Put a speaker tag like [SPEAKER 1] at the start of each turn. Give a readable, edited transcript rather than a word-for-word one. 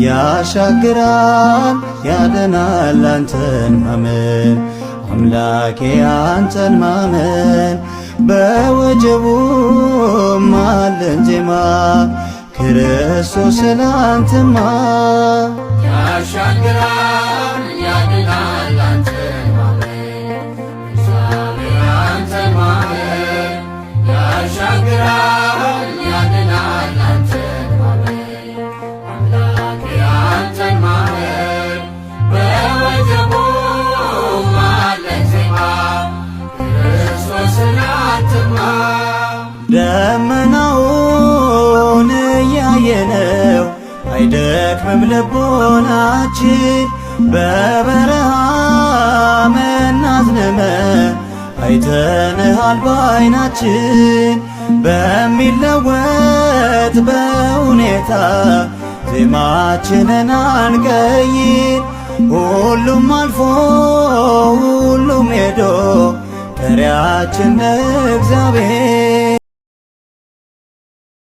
[SPEAKER 1] ያሻግራል ያድናል አንተን ማመን አምላኬ አንተን ማመን በወጀቡ አለን ዜማ ክርስቶስ ስላንተማ
[SPEAKER 2] ያሻግራል ያድናል አንተን ማመን እግዚአብሔር አንተን ማመን ያሻግራል ያድናል አንተን ማመን አምላኬ አንተን ማመን በወጀቡ አለን ዜማ ክርስቶስን አትማ።
[SPEAKER 1] ደመናውን እያየነው አይደክምም ልቦናችን፣ በበረሃ መናዝነመ አይተንሃል ባይናችን። በሚለወጥ በሁኔታ ዜማችንን አንቀይር፣ ሁሉም አልፎ ሁሉም ሄዶ ቀሪያችን እግዚአብሔር።